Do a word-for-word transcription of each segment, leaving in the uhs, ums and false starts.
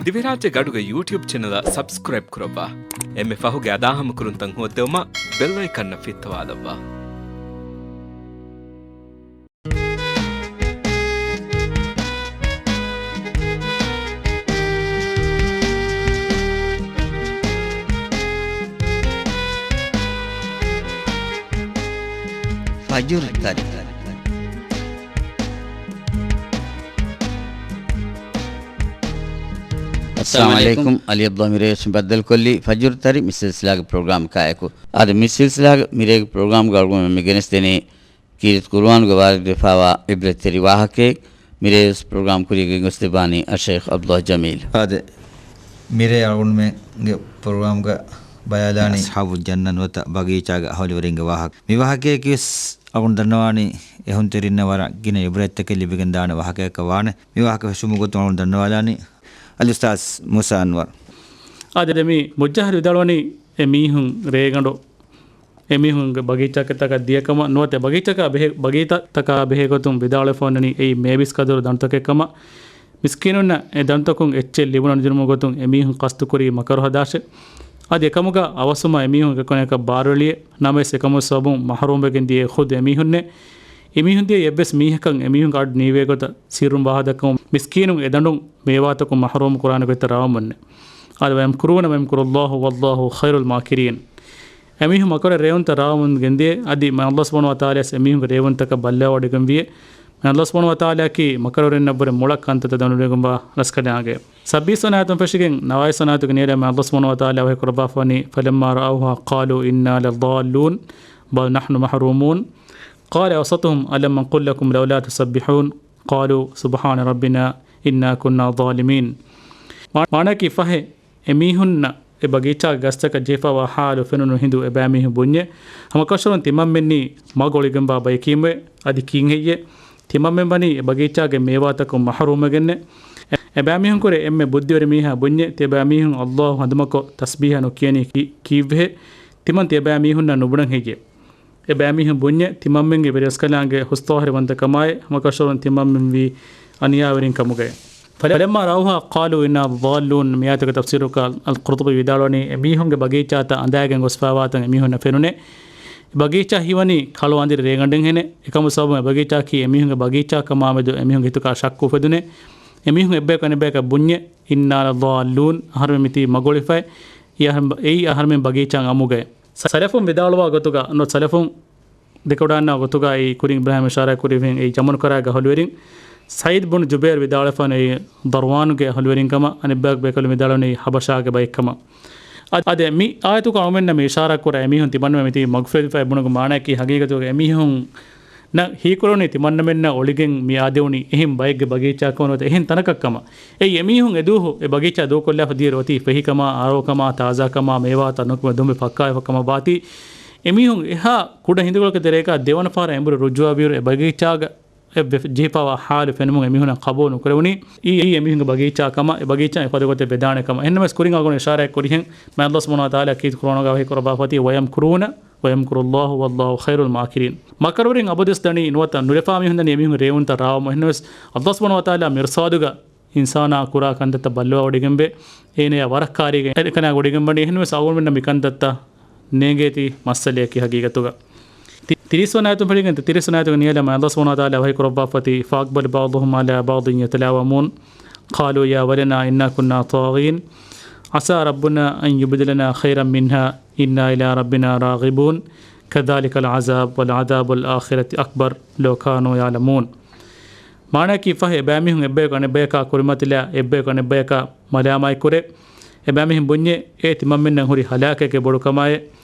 ދިވެހިރާއްޖޭގެ އަޑުގެ ޔޫޓިއުބް ޗެނަލަށް ސަބްސްކްރައިބް ކުރައްވާ. އެންމެ ފަހުގެ އަދާހަމަކުރުންތައް ހޯއްދެވުމަށް ބެލް އައިކަންއަށް ފިއްތަވާލައްވާ. ފަޖުރު ތަރި. އައްސަލާމު އަލައިކުމް. އަލީ އަބްދުﷲ މިރޭވެސް ބައްދަލުކޮށްލީ ފަޖުރު ތަރި މި ސިލްސިލާގެ ޕްރޮގްރާމް ކާއެކު. އަދި މި ސިލްސިލާގެ މިރޭގެ ޕްރޮގްރާމްގަ އަޅުގަނޑު މި ގެނެސްދެނީ ކީރިތި ޤުރުއާނުގެ ވާރިދުވެފާވާ ޢިބްރަތްތެރި ވާހަކައެއް. މިރޭވެސް ޕްރޮގްރާމް ކުރިޔަށް ގެންގޮސްދެއްވާނީ އައްޝައިޚް ޢަބްދުﷲ ޖަމީލް. އާދެ، މިރޭ އަޅުގަނޑުމެންގެ ޕްރޮގްރާމްގަ ބަޔާލާނީ އަޞްޙާބު ޖަންނަ ނުވަތަ ބަގީޗާގެ އަހުލުވެރިންގެ ވާހަކަ. މި ވާހަކައަކީވެސް އަޅުގަނޑު ދަންނަވާނީ އެހުންތެރިންނަށް ވަރަށް ގިނަ ޢިބްރަތްތަކެއް ލިބިގެންދާނެ ވާހަކައަކަށް ވާނެ. މި ވާހަކަ ފެށުމުގެ ގޮތުން އަޅުގަނޑު ދަންނަވާލާނީ އަލްއުސްތާޛް މޫސާ އަންވަރު. އާދެ، މި މުޖާހިދު ވިދާޅުވަނީ އެ މީހުން ރޭގަނޑު އެމީހުންގެ ބަގީޗާތަކަށް ދިޔަކަމަށް ނުވަތަ ބަގީޗަކާ ބެހޭ، ބަގީތަކާ ބެހޭ ގޮތުން ވިދާޅުވެފަ އޮންނަނީ އެއީ މޭބިސް ޤަދަރު ދަނޑުތަކެއް ކަމަށް. މިސްކީނުންނަށް އެ ދަނޑުތަކުން އެއްޗެއް ލިބުނަން ނުދިނުމުގެ ގޮތުން އެމީހުން ޤަޞްދުކުރީ މަކަރު ހަދާށޭ. އަދި އެކަމުގަ އަވަސްވުމަށް އެމީހުން އެކަނިއަކަށް ބާރުއެޅިއޭ. ނަމަވެސް އެކަމުގެ ސަބަބުން މަޙްރޫމްވެގެން ދިޔައީ ޚުދު އެމީހުންނޭ. އެމީހުން ދިޔައީ އެއްވެސް މީހަކަށް އެމީހުންގެ އަޑު ނީވޭ ގޮތަށް ސިއްރުން ވާހަކަދައްކަމުން މިސްކީނުން އެ ދަނޑުން މޭވާތަކުން މަޙްރޫމް ކުރާނެ ގޮތަށް ރާވަމުންނޭ. އާދެ، ويمكرون ويمكر الله والله خير الماكرين. އެމީހުން މަކަރު ރޭވުންތައް ރާވަމުން ގެންދިޔަ އަދި މާތް ﷲ ސުބްޙާނަހޫ ވަތަޢާލާ އެމީހުންގެ ރޭވުންތަކަށް ބައްލަވާވޮޑިގެންވިޔޭ. މާތް ﷲ ސުބްޙާނަހޫ ވަތަޢާލާއަކީ މަކަރުވެރިންނަށްވުރެ މޮޅަށް ކަންތައްތައް ދަނޑުނުލެވިގެންވާ ރަސްކަލާނގެ. ސައްބީސް ވަނަ އާޔަތުން ފެށިގެން ނަވާވީސް ވަނަ އާޔަތުގެ ނިޔަލަށް މާތް ﷲ ސުބްޙާނަހޫ ވަތަޢާލާ ވަޙީ ކުރައްވާފަވަނީ، فلما رأوها قالوا إنا لضالون بل نحن محرومون قال أوسطهم ألم أقل لكم لولا تسبحون قالوا سبحان ربنا إنا كنا ظالمين. މާ-، މާނައަކީ ފަހެ، އެމީހުންނަށް އެ ބަގީޗާގެ ގަސްތަކަށް ޖެހިފައިވާ ޙާލު ފެނުނު ހިނދު އެބައިމީހުން ބުންޏޭ، ހަމަކަށަވަރުން ތިމަންމެންނީ މަގު އޮޅިގެންވާ ބައެކީމެވެ. އަދި ކީއްހެއްޔޭ؟ ތިމަންމެން ވަނީ އެ ބަގީޗާގެ މޭވާތަކުން މަޙްރޫމްވެގެންނޭ. އެ-، އެބައިމީހުންކުރެ އެންމެ ބުއްދިވެރި މީހާ ބުންޏޭ، ތިޔަބައިމީހުން ﷲ ހަނދުމަކޮށް ތަސްބީޙަ ނުކިޔަނީ ކީ-، ކީއްވެހޭ؟ ތިމަން ތިޔަބައިމީހުންނަށް ނުބުނަން ހެއްޔޭ؟ އެބައިމީހުން ބުންޏޭ، ތިމަންމެންގެ ވެރިރަސްކަލާނގެ ހުސްޠާހިރުވަންތަކަމާއި، ހަމަކަށަވަރުން ތިމަންމެން ވީ އަނިޔާވެރިން ކަމުގައި. فلما رأوها قالوا إنا لضالون. މިއާޔަތުގެ ތަފްސީރުގަ އަލްޤުރްޠުބީ ވިދާޅުވަނީ، އެމީހުންގެ ބަގީޗާތައް އަނދައިގެން ގޮސްފައިވާތަން އެމީހުންނަށް ފެނުނޭ. އެ ބަގީޗާ ހީވަނީ ކަޅު އަނދިރި ރޭގަނޑެއްހެނެއް. އެކަމުގެ ސަބަބުން އެ ބަގީޗާއަކީ އެމީހުންގެ ބަގީޗާ ކަމާމެދު އެމީހުންގެ ހިތުގަ ޝައްކު އުފެދުނޭ. އެމީހުން އެއްބަޔަކު އަނެއްބަޔަކަށް ބުންޏޭ، إنا لضالون، އަހަރުމެން މިތީ މަގު އޮޅިފައި، އެއީ އަހަރުމެން ބަގީޗާއިން އައުމުގައި. ސަލަފުން ވިދާޅުވާ ގޮތުގަ، ނުވަތަ ސަލަފުން ދެކެވަޑައިގަންނަވާ ގޮތުގައި ކުރިން އިބްރާހީމް އިޝާރާތް ކުރި އެހެން އެއީ ޔަމަނު ކަރާގެ އަހުލުވެރިން ސަޢީދު ބުނު ޖުބައިރު ވިދާޅުވެފާނެ އެއީ ދަރްވާނުގެ އަހުލުވެރިން ކަމަށް، އަނެއްބަޔަކު ބޭކަލުން ވިދާޅުވަނީ ޙަބަޝާގެ ބައެއް ކަމަށް. އަދި، އަދި މި އާޔަތުގަ އަޅުމެންނަށް މި އިޝާރާތް ކުރާ އެމީހުން ތިމަންމެން މިތީ މަގުފެދިފައި ބުނުގެ މާނައަކީ ހަގީގަތުގަ އެމީހުން ނަށް ހީކުރެވުނީ ތިމަންނަމެންނަށް އޮޅިގެން މި އާދެވުނީ އެހެން ބައެއްގެ ބަގީޗާއަކުން ނުވަތަ އެހެން ތަނަކަށް ކަމަށް. އެއީ އެމީހުން އެދުވަހު އެ ބަގީޗާ ދޫކޮށްލާފަ ދިޔައިރު އޮތީ ފެހިކަމާ، އާރޯކަމާ، ތާޒާކަމާ، މޭވާތައް ނުކުމެ ދޮނބެ ފައްކާވެފަ ކަމަށް ވާތީ. އެމީހުން އެހާ ކުޑަ ހިނދުކޮޅަކަށް ދެރައަކަށް ދެވަނަ ފަހަރަށް އެނބުރި ރުޖޫޢަވިއިރު އެ ބަގީޗާގަ އެ ވެ-، ޖެހިފައިވާ ޙާލު ފެނުމުން އެމީހުންނަށް ޤަބޫލު ނުކުރެވުނީ. އެއީ އެމީހުންގެ ބަގީޗާ ކަމަށް، އެ ބަގީޗާ އެފަދަ ގޮތެއް ވެދާނެ ކަމަށް. އެހެންނަމަވެސް ކުރިން އަޅުގަނޑު އިޝާރާތް ކުރިހެން މާތް ﷲ ސުބްޙާނަހޫ ވަތަޢާލާ ކީރިތި ޤުރުއާނުގަ ވަޙީ ކުރައްވާފަ އޮތީ، ويمكرون ويمكر الله والله خير الماكرين. މަކަރުވެރިން އަބަދުވެސް ދަނީ ނުވަތަ ނުލަފާ މީހުން ދަނީ އެމީހުން ރޭވުންތައް ރާވަމުން. އެހެންނަމަވެސް ﷲ ސުބްޙާނަހޫ ވަތަޢާލާ މިރުޞާދުގަ އިންސާނާ ކުރާ ކަންތައްތައް ބައްލަވާވޮޑިގެންވޭ. އޭނަޔާ ވަރަށް ކާރީގެ އެކަނި ގޮޑިގެންވަނީ. އެހެންނަމަވެސް އަޅުގަނޑުމެންނަށް މިކަންތައްތައް ނޭނގޭތީ މައްސަލަޔަކީ ހަގީގަތުގަ. ތި-، ތިރީސް ވަނަ އާޔަތުން ފެށިގެން ތިރީސް ވަނަ އާޔަތުގެ ނިޔަލަށް މާތް ﷲ ސުބްޙާނަހޫ ވަތަޢާލާ ވަޙީ ކުރައްވާފަ އޮތީ، فأقبل بعضهم على بعض يتلاومون قالوا يا ويلنا إنا كنا طاغين عسى ربنا أن يبدلنا خيرا منها إنا إلى ربنا راغبون كذلك العذاب ولعذاب الآخرة أكبر لو كانوا يعلمون. މާނައަކީ ފަހެ އެބައިމީހުން އެއްބަޔަކު އަނެއްބަޔަކާ ކުރިމަތިލާ އެއްބަޔަކު އަނެއްބަޔަކާ މަލާމާތްކުރޭ. އެބައިމީހުން ބުންޏޭ އޭ ތިމަންމެންނަށް ހުރި ހަލާކެއްގެ ބޮޑުކަމާއޭ.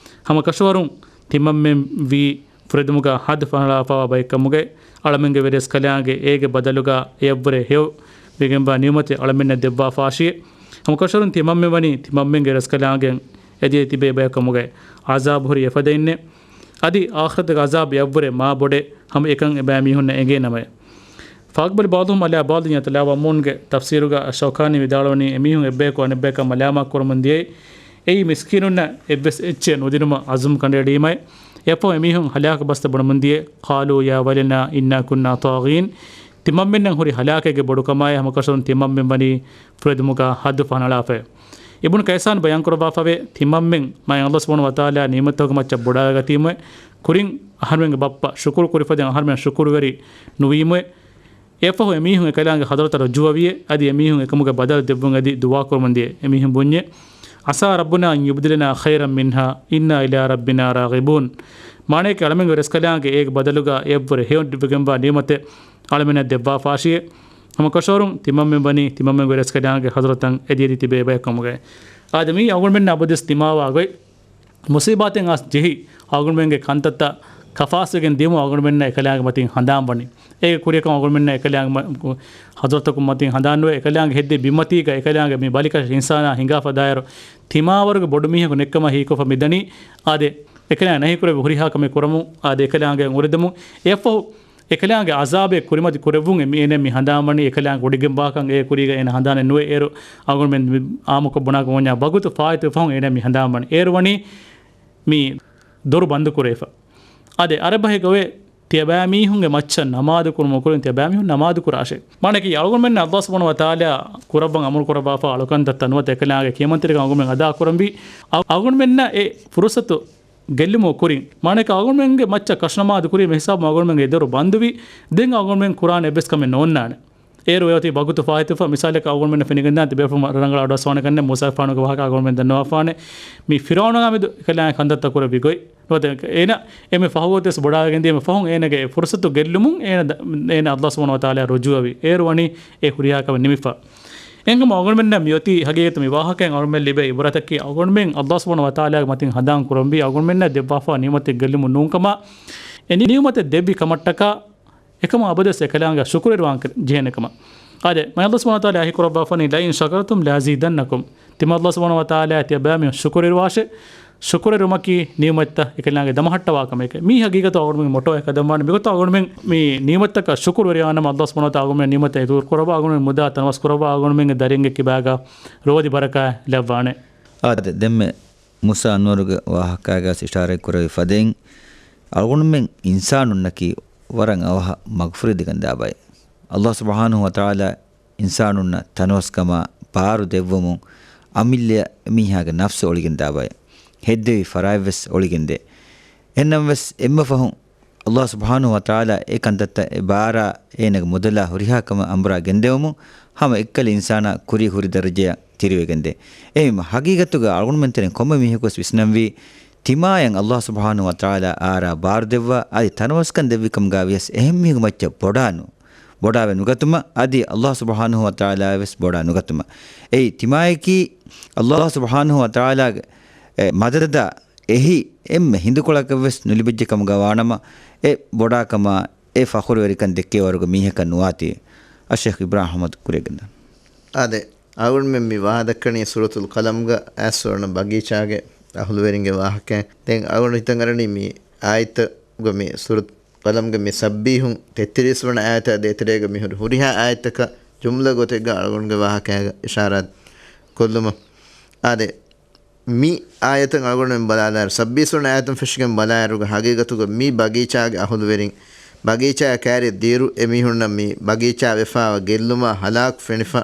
ހަމަކަށަވަރުން ތިމަންމެން ވީ ފުރެދުމުގަ ހައްދު ފަހަޅާފައިވާ ބައެއްކަމުގައި، އަޅަމެންގެ ވެރިރަސްކަލާނގެ އޭގެ ބަދަލުގަ އެޔަށްވުރެ ހެޔޮ ވެގެންވާ ނިޢުމަތެއް އަޅަމެންނަށް ދެއްވާފާށިއޭ. ހަމަކަށަވަރުން ތިމަންމެން ވަނީ ތިމަންމެންގެ ރަސްކަލާނގެ އެދިޔަ ތިބޭ ބައެއްކަމުގައި، ޢަޒާބު ހުރި އެފަދައިންނޭ. އަދި އާޚިރަތުގެ ޢަޒާބު އެޔަށްވުރެ މާ ބޮޑޭ. ހަމަ އެކަން އެބައިމީހުންނަށް އެނގޭނަމައޭ. فأقبل بعضهم على بعض يتلاومون ގެ ތަފްސީރުގަ އައްޝައުކާނީ ވިދާޅުވަނީ، އެމީހުން އެއްބަޔަކު އަނެއްބަޔަކަށް މަލާމާތް ކުރަމުން ދިޔައީ، އެއީ މިސްކީނުންނަށް އެއްވެސް އެއްޗެއް ނުދިނުމަށް ޢަޒުމް ކަނޑައެޅީމައި، އެއަށްފަހު އެމީހުން ހަލާކު ބަސްތައް ބުނަމުން ދިޔައީ، قالوا يا ويلنا إنا كنا طاغين. ތިމަންމެންނަށް ހުރި ހަލާކެއްގެ ބޮޑުކަމާއި ހަމަކަށަވަރުން ތިމަންމެން ވަނީ ފުރެދުމުގަ ހައްދު ފަހަނަޅާފައި. އިބުނު ކައިސާން ބަޔާންކުރައްވާފަވޭ، ތިމަންމެން މާތް ﷲ ސުބްޙާނަހޫ ވަތަޢާލާ ނިޢުމަތްތަކުގެ މައްޗަށް ބޮޑާވެގަތީމުއެ، ކުރިން އަހަރުމެންގެ ބައްޕަ ޝުކުރު ކުރިފަދައިން އަހަރުމެން ޝުކުރުވެރި ނުވީމުއެ، އެއަށްފަހު އެމީހުން އެކަލާނގެ ޙަޟްރަތަށް ރުޖޫޢަވިއެ، އަދި އެމީހުން އެކަމުގެ ބަދަލު ދެއްވުން އެދި ދުޢާކުރަމުންދިޔަ. އެމީހުން ބުންޏެ، "عسى ربنا أن يبدلنا خيرا منها إنا إلى ربنا راغبون." މާނަޔަކީ އަޅަމެންގެ ވެރިސްކަލާނގެ އޭގެ ބަދަލުގަ އެއަށްވުރެ ހެޔޮ ވެގެންވާ ނިޢުމަތެއް އަޅަމެންނަށް ދެއްވާފާށިއެ. ހަމަކަށަވަރުން ތިމަންމެން ވަނީ ތިމަންމެންގެ ވެރިސްކަލާނގެ ޙަޟްރަތަށް އެދިއެދި ތިބޭ ބަޔަކު ކަމުގައި. އާދެ، މީ އަޅުގަނޑުމެންނަށް އަބަދުވެސް ދިމާވާ ގޮތް. މުޞީބާތެއް އައިސް ޖެހި، އަޅުގަނޑުމެންގެ ކަންތައްތައް ކަފާސްވެގެން ދިޔުމުން އަޅުގަނޑުމެންނަށް އެކަލާނގެ މަތިން ހަނދާން ވަނީ. އޭގެ ކުރިއަކަށް އަޅުގަނޑުމެންނަށް އެކަލާނގެ މަ-، ޙަޟްރަތަކުން މަތިން ހަނދާން ނުވޭ، އެކަލާނގެ ހެއްދެވި ބިންމަތީގަ އެކަލާނގެ މި ބަލިކަށި އިންސާނާ ހިނގާފަ ދާއިރު، ތިމާވަރުގެ ބޮޑު މީހަކު ނެއްކަމަށް ހީކޮށްފަ މިދަނީ. އާދެ، އެކަލާނގެ ނަހީކުރެއްވި ހުރިހާ ކަމެއް ކުރަމުން، އާދެ، އެކަލާނގެ އުރެދެމުން. އެއަށްފަހު އެކަލާނގެ ޢަޒާބެއް ކުރިމަތި ކުރެއްވުން އެ މި-، އޭނަ މި ހަނދާން ވަނީ އެކަލާނގެ އުޑިގެން ވާކަން އޭ ކުރީގަ އޭނަ ހަނދާނެއް ނުވޭ. އޭރު އަޅުގަނޑުމެން މި އާއްމުކޮށް ބުނާކަށް އޮންޏާ ވަގުތު ފާއިތުވެފަހުން އޭނަ މި ހަނދާން ވަނީ. އޭރު ވަނީ މި ދޮރު ބަންދު ކުރެވިފަ. އާދެ، ޢަރަބަހެއްގަ އޮވޭ، ތިޔަބައިމީހުންގެ މައްޗަށް ނަމާދު ކުރުމުގެ ކުރިން ތިޔަބައިމީހުން ނަމާދު ކުރާށޭ. މާނައަކީ އަޅުގަނޑުމެންނަށް ﷲ ސުބްޙާނަހޫ ވަތަޢާލާ ކުރައްވަން އަމުރު ކުރައްވާފަ އަޅުކަންތައްތައް ނުވަތަ އެކަލާނގެ ކިޔަމަންތެރިކަން އަޅުގަނޑުމެން އަދާ ކުރަންވީ. އަ-، އަޅުގަނޑުމެންނަށް އެ ފުރުޞަތު ގެއްލުމުގެ ކުރިން، މާނައަކީ އަޅުގަނޑުމެންގެ މައްޗަށް ކަށުނަމާދު ކުރީމަ ހިސާބުން އަޅުގަނޑުމެންގެ ދޮރު ބަންދުވި، ދެން އަޅުގަނޑުމެން ކުރާނެ އެއްވެސް ކަމެއް ނޯންނާނެ. އޭރު އޮތީ ވަގުތު ފާއިތުވެފަ. މިސާލަކަށް އަޅުގަނޑުމެންނަށް ފެނިގެންދާނެ ތިބޭފުޅުން ރަނގަޅަށް އަޑުއައްސަވާނެ ކަންނެއް މޫސާފާނުގެ ވާހަކަ އަޅުގަނޑުމެން ދަންނަވާފާނެ. މި ފިރުޢައުނާ މެދު އެކަލާނގެ ކަންތައްތައް ކުރެއްވި ގޮތް. ނުވަތަ އޭނަ އެންމެ ފަހު ގޮތެއް ވެސް ބޮޑާވެގެން ދިޔަ އެންމެ ފަހުން އޭނަގެ އެ ފުރުޞަތު ގެއްލުމުން އޭނަ ދަ-، އޭނަ ﷲ ސުބްޙާނަހޫ ވަތަޢާލާ ރުޖޫޢަވި. އޭރު ވަނީ އެ ހުރިހާ ކަމެއް ނިމިފަ. އެހެންކަމުން އަޅުގަނޑުމެންނަށް މިއޮތީ ހަގީގަތު މި ވާހަކައިން އަޅުގަނޑުމެން ލިބޭ ޢިބްރަތަކީ އަޅުގަނޑުމެން ﷲ ސުބްޙާނަހޫ ވަތަޢާލާގެ މަތިން ހަނދާން ކުރަންވީ އަޅުގަނޑުމެންނަށް ދެއްވާފާ ނިޢުމަތެއް ގެއްލުމުން ނޫންކަމަށް. އެ ނިޢުމަތެއް ދެއްވި ކަމަށްޓަކާ އެކަމަށް އަބަދުވެސް އެކަލާނގެ ޝުކުރުވެރިވާން ކެ-، ޖެހޭނެ ކަމަށް. އާދެ، މާތް ﷲ ސުބްޙާނަހޫ ވަތަޢާލާ އަހީ ކުރައްވާފަނީ، "لئن شكرتم لأزيدنكم." ތިމާ ﷲ ސުބްޙާނަހޫ ވަތަޢާލާ ތިޔަބައިމީހުން ޝުކުރުވެރިވާށޭ. ޝުކުރުވެރިވުމަކީ ނިޢުމަތްތައް އެކަލާނގެ ދަމަހައްޓަވާ ކަމެކޭ. މީ ހަގީގަތު އަޅުގަނޑުމެން މޮޓޯ އެކަ ދަންވާނެ. މިގޮތަށް އަޅުގަނޑުމެން މި ނިޢުމަތްތަކަށް ޝުކުރުވެރިވާނަމަ، ﷲ ސުބްޙާނަހޫ ވަތަޢާލާ އަޅުގަނޑުމެން ނިޢުމަތްތައް އިތުރު ކުރައްވާ، އަޅުގަނޑުމެން މުދާ ތަނަވަސް ކުރައްވާ، އަޅުގަނޑުމެންގެ ދަރިންގެ ކިބާގަ ރޯދި ބަރަކާތް ލައްވާނެ. އާދެ، ދެންމެ މޫސާ އަންވަރުގެ ވާހަކައިގަސް އިޝާރަތް ކުރެއްވި ފަދައިން، އަޅުގަނޑުމެން އިންސާނުންނަކީ ވަރަށް އަވަހަށް މަގުފުރި ދިގަންދާ ބައެއް. ﷲ ސުބްޙާނަހޫ ވަތަޢާލާ އިންސާނުންނަށް ތަނަވަސްކަމާ، ބާރު ދެއްވުމުން، އަމިއްލައަށް އެމީހާގެ ނަފްސު އޮޅިގެންދާ ބައެއް. ހެއްދެވި ފަރާތްވެސް އޮޅިގެންދޭ. އެހެންނަމަވެސް އެންމެ ފަހުން ﷲ ސުބްޙާނަހޫ ވަތަޢާލާ އެ ކަންތައްތައް އެ ބާރާ އޭނަގެ މުދަލާ ހުރިހާ ކަމެއް އަނބުރާ ގެންދެވުމުން ހަމަ އެއްކަލަ އިންސާނާ ކުރީ ހުރި ދަރަޖަޔަށް ތިރިވެގެންދޭ. އެހެންވީމަ ހަގީގަތުގަ އަޅުގަނޑުމެން ތެރެއިން ކޮންމެ މީހަކުވެސް ވިސްނަންވީ، ތިމާޔަށް ﷲ ސުބްޙާނަހޫ ވަތަޢާލާ އާރާ ބާރުދެއްވާ އަދި ތަނަވަސްކަން ދެއްވިކަމުގަ ވިޔަސް އެހެން މީހުންގެ މައްޗަށް ބޮޑާނު-، ބޮޑާވެ ނުގަތުމަށް އަދި ﷲ ސުބްޙާނަހޫ ވަތަޢާލާ ވެސް ބޮޑާ ނުގަތުމަށް. އެއީ ތިމާޔަކީ ﷲ ސުބްޙާނަހޫ ވަތަޢާލާގެ، އެ، މަދަދާ އެހީ އެންމެ ހިނދުކޮޅަކަށްވެސް ނުލިބިއްޖެ ކަމުގަ ވާނަމަ، އެ ބޮޑާކަމާ، އެ ފަޚުރުވެރިކަން ދެއްކޭ ވަރުގެ މީހަކަށް ނުވާތީ. އައްޝައިޚް އިބްރާހިމް އަޙްމަދު ކުރިއަށް ގެންދަން. އާދެ، އަޅުގަނޑުމެން މި ވާހަދައްކަނީ ސޫރަތުލް ޤަލަމްގަ އައިސްފަ އޮންނަ ބަގީޗާގެ އަހުލުވެރިންގެ ވާހަކައެއް. ދެން އަޅުގަނޑު ހިތަށް އަރަނީ މި އާޔަތުގަ މި ސޫރަތުލް ޤަލަމްގެ މި ސައްބީހުން ތެއްތިރީސް ވަނަ އާޔަތާ ދޭތެރޭގަ މި ހުރި ހުރިހާ އާޔަތަކަށް ޖުމްލަ ގޮތެއްގަ އަޅުގަނޑުގެ ވާހަކައިގަ އިޝާރާތް ކޮށްލުމަށް. އާދެ، މި އާޔަތަށް އަޅުގަނޑުމެން ބަލާލާއިރު، ސައްބީސް ވަނަ އާޔަތުން ފެށިގެން ބަލާއިރުގަ ހަގީގަތުގަ މި ބަގީޗާގެ އަހުލުވެރިން ބަގީޗާއާ ކައިރިއަށް ދިއުރު އެމީހުންނަށް މި ބަގީޗާ ވެފާވާ ގެއްލުމާ ހަލާކު ފެނިފަ،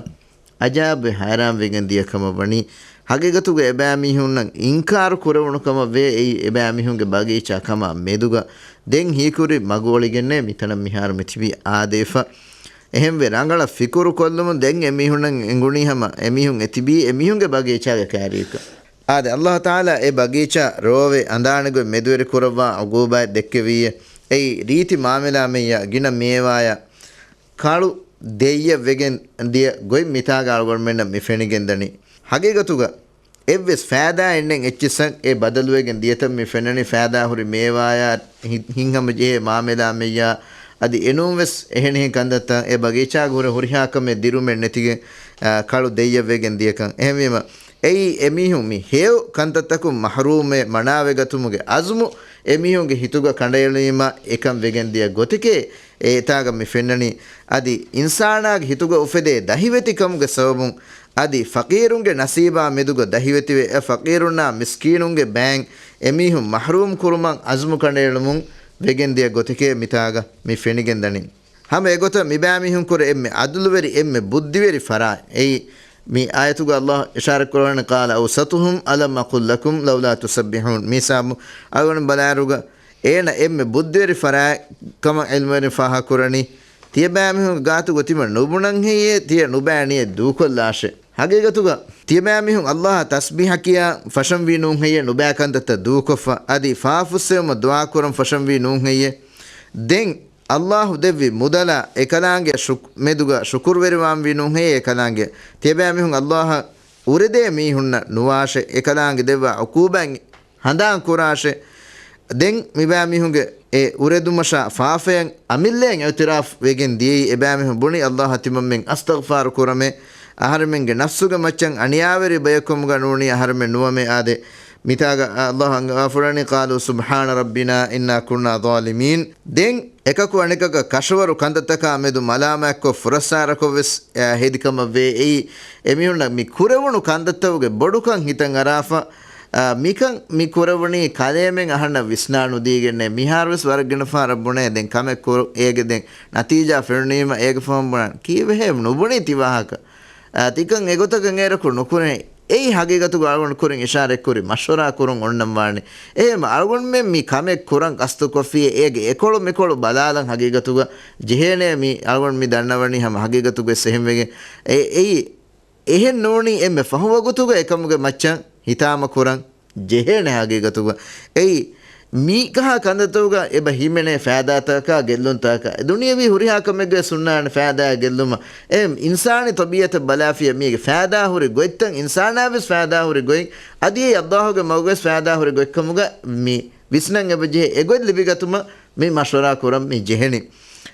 އަޖާބުވެ ހައިރާންވެގެން ދިޔަ ކަމަށް ވަނީ. ހަގީގަތުގަ އެބައިމީހުންނަށް އިންކާރު ކުރެވުނު ކަމަށް ވޭ އެއީ އެބައިމީހުންގެ ބަގީޗާ ކަމާ މެދުގަ ދެން ހީކުރި މަގު އޮޅިގެންނޭ މިތަނަށް މިހާރު މި ތިބީ އާދޭފަ. އެހެންވެ ރަނގަޅަށް ފިކުރު ކޮށްލުމުން ދެން އެމީހުންނަށް އެނގުނީ ހަމަ އެމީހުން އެ ތިބީ އެމީހުންގެ ބަގީޗާގެ ކައިރިއަކަށް. އާދެ، ﷲ ތަޢާލާ އެ ބަގީޗާ ރޯވެ އަނދާނެގޮތް މެދުވެރި ކުރައްވާ ޢުޤޫބާތް ދެއްކެވީއޭ. އެއީ ރީތި މާމެލާމެއްޔާ ގިނަ މޭވާޔާ ކަޅު ދެއްޔަށް ވެގެން ދިޔަ ގޮތް މިތާގަ އަޅުގަނޑުމެންނަށް މި ފެނިގެންދަނީ. ހަގީގަތުގަ އެއްވެސް ފައިދާއެއް ނެތް އެއްޗިއްސަށް އެ ބަދަލުވެގެން ދިޔަތަން މި ފެންނަނީ ފައިދާ ހުރި މޭވާޔާ ހި-، ހިތްހަމަޖެހޭ މާމެލާމެއްޔާ އަދި އެނޫންވެސް އެހެނިހެން ކަންތައްތައް އެ ބަގީޗާގަ ހުރެ ހުރިހާ ކަމެއް ދިރުމެއް ނެތިގެން، އާ، ކަޅު ދެއްޔަށް ވެގެން ދިޔަކަން. އެހެންވީމަ، އެއީ އެމީހުން މި ހެޔޮ ކަންތައްތަކުން މަޙްރޫމްވެ މަނާވެގަތުމުގެ އަޒުމު އެމީހުންގެ ހިތުގަ ކަނޑައެޅީމަ އެކަން ވެގެން ދިޔަ ގޮތެކޭ އެތާގަ މި ފެންނަނީ. އަދި އިންސާނާގެ ހިތުގަ އުފެދޭ ދަހިވެތިކަމުގެ ސަބަބުން އަދި ފަޤީރުންގެ ނަސީބާ މެދުގަ ދަހިވެތިވެ، އެ ފަޤީރުންނާ މިސްކީނުންގެ ބައިން އެމީހުން މަޙްރޫމް ކުރުމަށް އަޒުމު ކަނޑައެޅުމުން ވެގެންދިޔަ ގޮތެކޭ މިތާގަ މި ފެނިގެންދަނީ. ހަމަ އެގޮތަށް މިބައިމީހުންކުރެ އެންމެ އަދުލުވެރި، އެންމެ ބުއްދިވެރި ފަރާތް. އެއީ މި އާޔަތުގަ އައްލާހު އިޝާރަތްކުރައްވަނީ، قَالَ أَوْسَطُهُمْ أَلَمْ أَقُلْ لَكُمْ لَوْلَا تُسَبِّحُونَ. މީސާމު އަޅުގަނޑު ބަލާއިރުގަ އޭނަ އެންމެ ބުއްދިވެރި ފަރާތް ކަމަށް ޢިލްމުވެރިން ފާހަގަކުރަނީ، ތިޔަބައިމީހުންގެ ގާތުގަ ތިމަން ނުބުނަން ހެއްޔޭ؟ ތިޔަ ނުބައި ނިޔަތް ދޫކޮށްލާށޭ. ހަގީގަތުގަ ތިޔަބައިމީހުން އައްލާހަށް ތަސްބީޙަ ކިޔާ ފަށަންވީ ނޫން ހެއްޔޭ؟ ނުބައި ކަންތައްތައް ދޫކޮށްފަ. އަދި ފާފަ ފުއްސެވުމަށް ދުޢާ ކުރަން ފަށަންވީ ނޫން ހެއްޔޭ؟ ދެން އައްލާހު ދެއްވި މުދަލާ އެކަލާނގެ ޝުކް-، މެދުގަ ޝުކުރުވެރިވާންވީ ނޫން ހެއްޔޭ އެކަލާނގެ؟ ތިޔަބައިމީހުން އައްލާހަށް އުރެދޭ މީހުންނަށް ނުވާށޭ، އެކަލާނގެ ދެއްވާ ޢުޤޫބާތް ހަނދާން ކުރާށޭ. ދެން މިބައިމީހުންގެ އެ އުރެދުމަށާ ފާފައަށް އަމިއްލައަށް އިޢުތިރާފް ވެގެން ދިޔައީ، އެބައިމީހުން ބުނި އައްލާހަށް ތިމަންމެން އަސްތަޣްފާރު ކުރަމޭ، އަހަރެމެންގެ ނަފްސުގެ މައްޗަށް އަނިޔާވެރި ބަޔަކު ކަމުގަ ނޫނީ އަހަރެމެން ނުވަމޭ. އާދެ، މިތާގަ އައްލާހު އަންގަވާފަ ވަނީ، قَالُوا سُبْحَانَ رَبِّنَا إِنَّا كُنَّا ظَالِمِينَ. ދެން އެކަކު އަނެކަކަށް ކަށަވަރު ކަންތައްތަކާ މެދު މަލާމާތްކޮށް ފުރައްސާރަކޮށް ވެސް، އަ، ހެދި ކަމަށް ވޭ. އެއީ، އެމީހުންނަށް މި ކުރެވުނު ކަންތައްތަކުގެ ބޮޑުކަން ހިތަށް އަރާފަ، އާ، މިކަން މި ކުރެވުނީ ކަލޭމެން އަހަންނަށް ވިސްނާ ނުދީގެންނޭ. މިހާރުވެސް ވަރަށް ގިނަ ފަހަރަށް ބުނޭ، ދެން ކަމެއް ކުރު، އޭގެ ދެން ނަތީޖާ ފެނުނީމަ އޭގެ ފަހުން ބުނާން. ކީއްވެހޭ ނުބުނީ ތި ވާހަކަ؟ އާ، ތިކަން އެގޮތަކަށް އޭރަކު ނުކުރޭ. އެއީ ހަގީގަތުގަ އަޅުގަނޑު ކުރިން އިޝާރަތްކުރި މަޝްވަރާ ކުރުން އޮންނަން ވާނެ. އެހެން އަޅުގަނޑުމެން މި ކަމެއް ކުރަން ގަސްތުކޮށްފިއޭ، އޭގެ އެކޮޅު މިކޮޅު ބަލާލަން ހަގީގަތުގަ ޖެހޭނޭ. މި އަޅުގަނޑު މި ދަންނަވަނީ ހަމަ ހަގީގަތުގަ އެހެންވެގެން. އެ-، އެއީ އެހެން ނޫނީ އެންމެ ފަހު ވަގުތުގަ އެކަމުގެ މައްޗަށް ހިތާމަ ކުރަން ޖެހޭނެ ހަގީގަތުގަ. އެއީ މީގަހާ ކަންތައްތަކުގަ އެބަ ހިމެނޭ ފައިދާތަކާ ގެއްލުންތަކާ. ދުނިޔަވީ ހުރިހާ ކަމެއްގަ ސުންނާނެ ފައިދާއާ ގެއްލުމަށް. އެ އިންސާނީ ތަބީއަތަށް ބަލާފިޔަ މީގެ ފައިދާ ހުރި ގޮތްތައް އިންސާނާ ވެސް ފައިދާ ހުރި ގޮތް، އަދި އެ އައްލާހުގެ މަގުގަވެސް ފައިދާ ހުރި ގޮތްކަމުގަ މި ވިސްނަން އެބަޖެހޭ. އެގޮތް ލިބިގަތުމަށް މި މަޝްވަރާ ކުރަން މި ޖެހެނީ.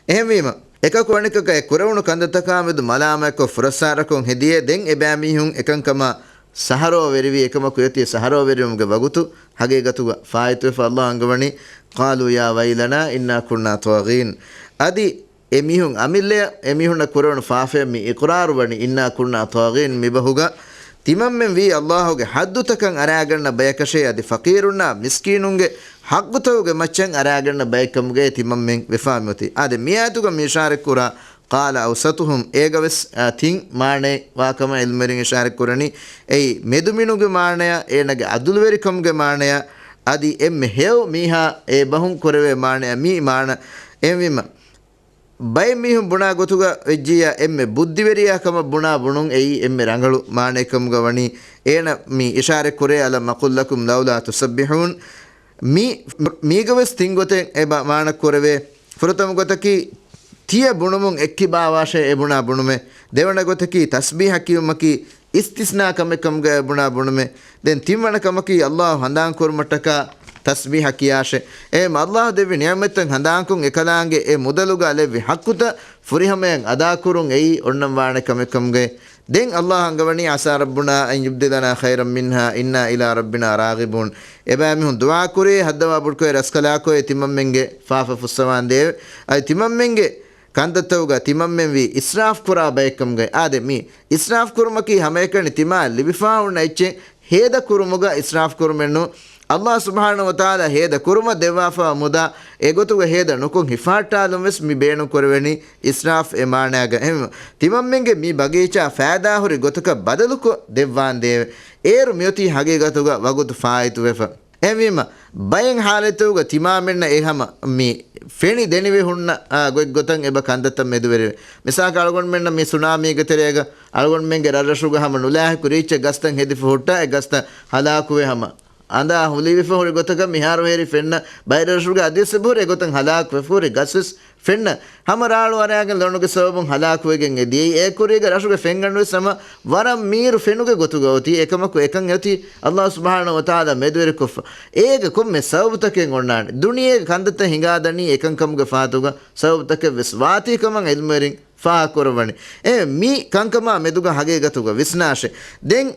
އެހެންވީމަ، އެކަކު އަނެކަކަށް އެ ކުރެވުނު ކަންތައްތަކާމެދު މަލާމާތްކޮށް ފުރައްސާރަކޮށް ހެދިޔޭ، ދެން އެބައިމީހުން އެކަންކަމާ ސަހަރޯ ވެރިވީ، އެކަމަކު އޮތީ ސަހަރޯ ވެރިވުމުގެ ވަގުތު. ހަގީގަތުގަ ފާއިތުވެފަ އައްލާހު އަންގަވަނީ، قَالُوا يَا وَيْلَنَا إِنَّا كُنَّا طَاغِينَ. އަދި އެ މީހުން އަމިއްލަޔަށް އެ މީހުންނަށް ކުރެވުނު ފާފަޔަށް މި އިޤްރާރު ވަނީ، إِنَّا كُنَّا طَاغِينَ، މިބަހުގަ ތިމަންމެން ވީ އައްލާހުގެ ޙައްދުތަކަށް އަރާގަންނަ ބަޔަކަށޭ، އަދި ފަޤީރުންނާ މިސްކީނުންގެ ޙައްޤުތަކުގެ މައްޗަށް އަރާގަންނަ ބައެއްކަމުގައޭ ތިމަންމެން ވެފާ މިއޮތީ. އާދެ، މި އާޔަތުގަ މި އިޝާރަތްކުރާ، قَالَ أَوْسَطُهُمْ، އޭގަވެސް، އާ، ތިން މާނައެއް ވާކަމަށް ޢިލްމުވެރިން އިޝާރަތްކުރަނީ. އެއީ، މެދުމިނުގެ މާނަޔަށް، އޭނަގެ ޢަދުލުވެރިކަމުގެ މާނަޔަށް، އަދި އެންމެ ހެޔޮ މީހާ އެ ބަހުން ކުރެވޭ މާނަޔަށް މި މާނަ. އެހެންވީމަ، ބައެއް މީހުން ބުނާ ގޮތުގަ ވެއްޖިއްޔާ، އެންމެ ބުއްދިވެރިޔާ ކަމަށް ބުނާ ބުނުން އެއީ އެންމެ ރަނގަޅު މާނައެއްކަމުގަ ވަނީ. އޭނަ މި އިޝާރަތްކުރޭ، أَلَمْ أَقُلْ لَكُمْ لَوْلَا تُسَبِّحُونَ. މި، މީގަވެސް ތިން ގޮތެއް އެބަ މާނަ ކުރެވޭ. ފުރަތަމަ ގޮތަކީ، ތިޔަ ބުނުމުން އެއްކިބާވާށޭ އެ ބުނާ ބުނުމެއް. ދެވަނަ ގޮތަކީ، ތަސްބީޙަ ކިޔުމަކީ އިސްތިސްނާ ކަމެއް ކަމުގަ އެ ބުނާ ބުނުމެއް. ދެން ތިންވަނަ ކަމަކީ، އައްލާހު ހަނދާން ކުރުމަށްޓަކާ ތަސްބީޙަ ކިޔާށޭ. އެހެން އައްލާހު ދެއްވި ނިޢުމަތްތައް ހަނދާންކޮށް، އެކަލާނގެ އެ މުދަލުގަ ލެއްވި ޙައްޤުތައް ފުރިހަމަޔަށް އަދާކުރުން އެއީ އޮންނަން ވާނެ ކަމެއް ކަމުގައި. ދެން އައްލާހު އަންގަވަނީ، عَسَىٰ رَبُّنَا أَن يُبْدِلَنَا خَيْرًا مِنْهَا إِنَّا إِلَىٰ رَبِّنَا رَاغِبُونَ. އެބައިމީހުން ދުޢާ ކުރޭ، ހައްދަވާ ބޮޑުކޮށް ރަސްކަލާކޮށް ތިމަންމެންގެ ފާފަ ފުއްސަވާނދޭވެ. އަދި ތިމަންމެންގެ ކަންތައްތަކުގަ ތިމަންމެން ވީ އިސްރާފް ކުރާ ބައެއްކަމުގައި. އާދެ، މި އިސްރާފް ކުރުމަކީ ހަމައެކަނި ތިމާ ލިބިފާ ހުންނަ އެއްޗެއް ހޭދަ ކުރުމުގަ އިސްރާފް ކުރުމެއްނު. އައްލާހު ސުބްޙާނަހޫ ވަތަޢާލާ ހޭދަ ކުރުމަށް ދެއްވާފައިވާ މުދާ އެގޮތުގަ ހޭދަ ނުކޮށް ހިފާއްޓާލުން ވެސް މި ބޭނުން ކުރެވެނީ އިސްރާފް އެ މާނައިގަ. އެހެންވެ، ތިމަންމެންގެ މި ބަގީޗާ ފައިދާހުރި ގޮތަކަށް ބަދަލުކޮށް ދެއްވާނދޭވެ. އޭރު މިއޮތީ ހަގީގަތުގަ ވަގުތު ފާއިތުވެފަ. އެހެންވީމަ، ބައެއް ޙާލަތުގަ ތިމާމެންނަށް އެ ހަމަ މި ފެނި ދެނިވެ ހުންނަ، އާ، ގޮތްގޮތަށް އެބަ ކަންތައްތައް މެދުވެރިވެ. މިސާލަކަށް އަޅުގަނޑުމެންނަށް މި ސުނާމީގެ ތެރޭގަ އަޅުގަނޑުމެންގެ ރަށްރަށުގަ ހަމަ ނުލާހިކު ރީއްޗެއް ގަސްތައް ހެދިފަ ހުއްޓާ، އެ ގަސްތައް ހަލާކުވެ ހަމަ އަނދާ ހުލިވެފަ ހުރި ގޮތަކަށް މިހާރު ހޭރި ފެންނަ ބައެއް ރަށުގެ އަދިވެސް އެބަހުރި އެގޮތަށް ހަލާކުވެފަ ހުރި ގަސްވެސް ފެންނަ ހަމަ ރާޅު އަރާގެން ލޮނުގެ ސަބަބުން ހަލާކުވެގެން އެ ދިޔައީ. އޭ ކުރީގެ ރަށުގެ ފެންގަނޑުވެސް ހަމަ ވަރަށް މީރު ފެނުގެ ގޮތުގަ އޮތީ. އެކަމަކު އެކަން އޮތީ އައްލާހު ސުބްޙާނަހޫ ވަތަޢާލާ މެދުވެރިކޮށްފަ. އޭގެ ކޮންމެ ސަބަބުތަކެއް އޮންނާނެ. ދުނިޔޭގެ ކަންތައްތައް ހިނގާދަނީ އެކަންކަމުގެ ފަހަތުގަ ސަބަބުތަކެއް ވެސް ވާތީ ކަމަށް ޢިލްމުވެރިން ފާހަގަކުރައްވަނީ. އެ މި ކަންކަމާ މެދުގަ ހަގީގަތުގަ ވިސްނާށޭ. ދެން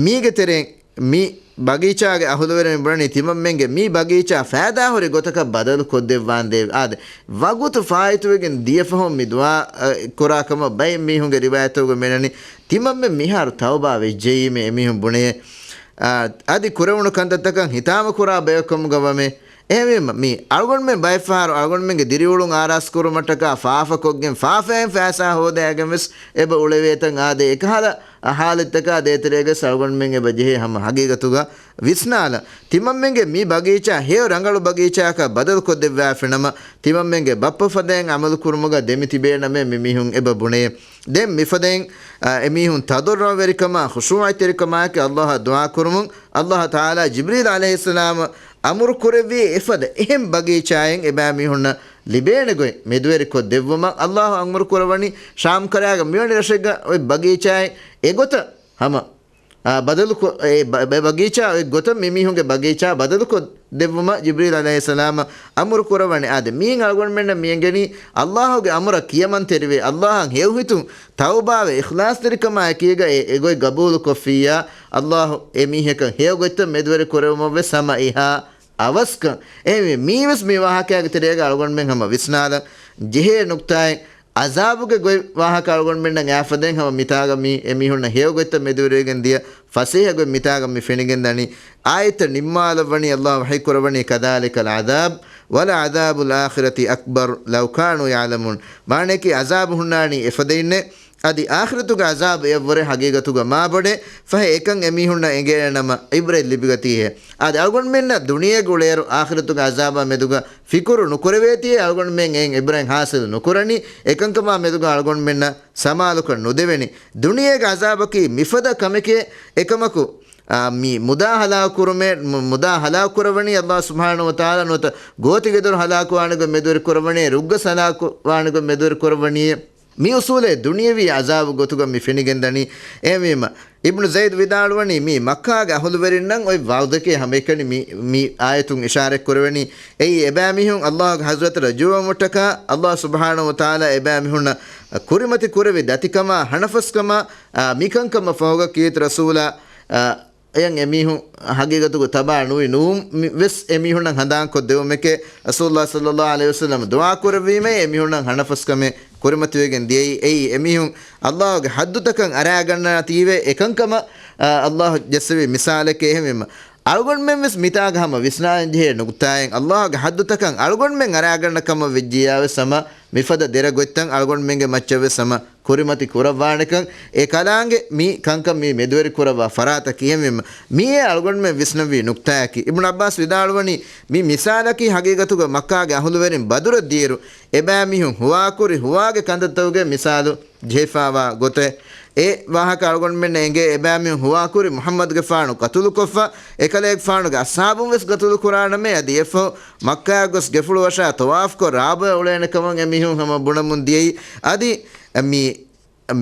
މީގެ ތެރެއިން މި ބަގީޗާގެ އަހުލުވެރިން ބުނަނީ ތިމަންމެންގެ މި ބަގީޗާ ފައިދާހުރި ގޮތަކަށް ބަދަލު ކޮށްދެއްވާނދޭވެ. އާދެ، ވަގުތު ފާއިތުވެގެން ދިޔަފަހުން މި ދުޢާ، އަ، ކުރާ ކަމަށް ބައެއް މީހުންގެ ރިވާޔަތްތަކުގަ މިނަނީ ތިމަންމެން މިހާރު ތައުބާ ވެއްޖެއީމޭ އެމީހުން ބުނެޔޭ. އާ، އަދި ކުރެވުނު ކަންތައްތަކަށް ހިތާމަ ކުރާ ބަޔަކު ކަމުގަ ވަމޭ. އެހެންވީމަ، މި އަޅުގަނޑުމެން ބައެއްފަހަރު އަޅުގަނޑުމެންގެ ދިރިއުޅުން އާރާސްކުރުމަށްޓަކާ ފާފަކޮށްގެން، ފާފައިން ފައިސާ ހޯދައިގެން ވެސް އެބަ އުޅެވޭތަން އާދޭ. އެކަހަލަ އަ، ހާލަތްތަކާ ދޭތެރޭގަސް އަޅުގަނޑުމެން އެބަ ޖެހޭ ހަމަ ހަގީގަތުގަ ވިސްނާލަ. ތިމަންމެންގެ މި ބަގީޗާ ހެޔޮ ރަނގަޅު ބަގީޗާއަކަށް ބަދަލުކޮށްދެއްވާފިނަމަ، ތިމަންމެންގެ ބައްޕަ ފަދައިން އަމަލު ކުރުމުގަ ދެމި ތިބޭނަމޭ މި މީހުން އެބަ ބުނޭ. ދެން މިފަދައިން، އ، އެމީހުން ތަޟައްރުޢުވެރިކަމާ ޚުޝޫޢަތެރިކަމާއެކު އައްލާހަށް ދުޢާ ކުރުމުން، އައްލާހު ތަޢާލާ ޖިބްރީލް ޢަލައިހިއްސަލާމަށް އަމުރު ކުރެއްވި އެފަދަ އެހެން ބަގީޗާއެއް އެބައިމީހުންނަށް ލިބޭނެ ގޮތް މެދުވެރިކޮށް ދެއްވުމަށް އައްލާހު އަމުރު ކުރަވަނީ. ޝާމް ކަރައިގަ މިވެނި ރަށެއްގަ އޮތް ބަގީޗާއެއް އެގޮތަށް ހަމަ، އާ، ބަދަލުކޮށް، އެ ބަ-، ބަ-، ބަގީޗާ އޮތް ގޮތަށް މި މީހުންގެ ބަގީޗާ ބަދަލުކޮށް ދެއްވުމަށް ޖިބްރީލް ޢަލައިހިއްސަލާމަށް އަމުރު ކުރަވަނީ. އާދެ، މީން އަޅުގަނޑުމެންނަށް މިއެނގެނީ އައްލާހުގެ އަމުރަށް ކިޔަމަންތެރިވެ، އައްލާހަށް ހެޔޮހިތުން ތައުބާވެ، އިޚްލާޞްތެރިކަމާ އެކީގަ އެ، އެގޮތް ގަބޫލުކޮށްފިއްޔާ، އައްލާހު އެ މީހަކަށް ހެޔޮގޮތްތައް މެދުވެރި ކުރެވުމަށްވެސް ހަމަ އެހާ އަވަސްކަން. އެހެންވެ، މީވެސް މި ވާހަކައިގެ ތެރޭގަ އަޅުގަނޑުމެން ހަމަ ވިސްނާލަން ޖެހޭ ނުކްތާއެއް. ޢަޒާބުގެ ގޮތް ވާހަކަ އަޅުގަނޑުމެންނަށް އައިފަދައިން ހަމަ މިތާގަ މީ އެމީހުންނަށް ހެޔޮގޮތްތައް މެދުވެރިވެގެން ދިޔަ ފަސޭހަ ގޮތް މިތާގަ މި ފެނިގެން ދަނީ. އާޔަތްތައް ނިންމާލައްވަނީ އައްލާހު ވަޙީ ކުރައްވަނީ، كذلك العذاب ولعذاب الآخرة أكبر لو كانوا يعلمون. މާނަޔަކީ ޢަޒާބު ހުންނާނީ އެފަދައިންނޭ. އަދި އާޚިރަތުގެ ޢަޒާބު އެއަށްވުރެ ހަގީގަތުގަ މާބޮޑޭ. ފަހެ އެކަން އެމީހުންނަށް އެނގޭނަމަ ޢިބްރަތް ލިބިގަތީހޭ. އަދި އަޅުގަނޑުމެންނަށް ދުނިޔޭގަ އުޅޭއިރު އާޚިރަތުގެ ޢަޒާބާ މެދުގަ ފިކުރު ނުކުރެވޭތީ، އަޅުގަނޑުމެން އެއިން ޢިބްރަތް ޙާޞިލް ނުކުރަނީ، އެކަންކަމާ މެދުގަ އަޅުގަނޑުމެންނަށް ސަމާލުކަން ނުދެވެނީ. ދުނިޔޭގެ ޢަޒާބަކީ މިފަދަ ކަމެކޭ، އެކަމަކު، އާ، މި މުދާ ހަލާކުކުރުމޭ، މު-، މުދާ ހަލާކުކުރަވަނީ އައްލާހު ސުބްޙާނަހު ވަތަޢާލާ ނުވަތަ ގޯތިގެދޮރު ހަލާކުވާނެ ގޮތް މެދުވެރި ކުރައްވަނީ، ރުއްގަސް ހަލާކުވާނެ ގޮތް މެދުވެރި ކުރައްވަނީއޭ. މި އުޞޫލޭ ދުނިޔަވީ ޢަޒާބު ގޮތުގަ މި ފެނިގެންދަނީ. އެހެންވީމަ، އިބްނު ޒައިދު ވިދާޅުވަނީ، މީ މައްކާގެ އަހުލުވެރިންނަށް އޮތް ވަޢުދެކޭ ހަމައެކަނި މި، މި އާޔަތުން އިޝާރަތްކުރެވެނީ. އެއީ އެބައިމީހުން އައްލާހުގެ ޙަޟްރަތަށް ރަޖޫޢަވުމަށްޓަކާ، އައްލާހު ސުބްޙާނަހު ވަތަޢާލާ އެބައިމީހުންނަށް ކުރިމަތި ކުރެއްވި ދަތިކަމާ ހަނަފަސްކަމާ، އާ، މިކަންކަމަށް ފަހުގަ ކީރިތި ރަސޫލާ، އާ، އެޔަން އެމީހުން ހަގީގަތުގަ ތަބާ ނުވި ނޫން މި-، ވެސް އެމީހުންނަށް ހަނދާންކޮށް ދެވުމެކޭ، ރަސޫލުﷲ ޞައްލަﷲ ޢަލައިހި ވަސައްލަމަ ދުޢާ ކުރެއްވީމޭ އެމީހުންނަށް ހަނަފަސްކަމެއް ކުރިމަތިވެގެން ދިޔައީ. އެއީ އެމީހުން އައްލާހުގެ ޙައްދުތަކަށް އަރާގަންނާތީވެ އެކަންކަމަށް، އާ، އައްލާހު ޖެއްސެވި މިސާލެކޭ. އެހެންވީމަ، އަޅުގަނޑުމެން ވެސް މިތާގަ ހަމަ ވިސްނާލަން ޖެހޭ ނުކުތާއެއް، އައްލާހުގެ ޙައްދުތަކަށް އަޅުގަނޑުމެން އަރާގަންނަ ކަމަށް ވެއްޖިއްޔާ ވެސް ހަމަ މިފަދަ ދެރަ ގޮތްތައް އަޅުގަނޑުމެންގެ މައްޗަށް ވެސް ހަމަ ކުރިމަތި ކުރައްވާނެކަން، އެ ކަލާނގެ މި ކަންކަން މި މެދުވެރި ކުރައްވާ ފަރާތަކީ. އެހެންވީމަ، މިއޭ އަޅުގަނޑުމެން ވިސްނަންވީ ނުކްތާއަކީ. އިބްނު ޢައްބާސް ވިދާޅުވަނީ، މި މިސާލަކީ ހަގީގަތުގަ މައްކާގެ އަހުލުވެރިން ބަދުރަށް ދިޔައިރު، އެބައިމީހުން ހުވާކުރި ހުވާގެ ކަންތައްތަކުގެ މިސާލު ޖެހިފާވާ ގޮތެއް. އެ ވާހަކަ އަޅުގަނޑުމެންނަށް އެނގޭ، އެބައިމީހުން ހުވާކުރި މުޙައްމަދުގެފާނު ޤަތުލުކޮށްފަ، އެކަލޭގެފާނުގެ އަޞްޙާބުން ވެސް ޤަތުލު ކުރާނަމޭ، އަދި އެއަށްފަހު މައްކާއަށް ގޮސް ގެފުޅު ވަށާ ޠަވާފްކޮށް ރާބޮއެ އުޅޭނެ ކަމަށް އެމީހުން ހަމަ ބުނަމުން ދިޔައީ. އަދި މި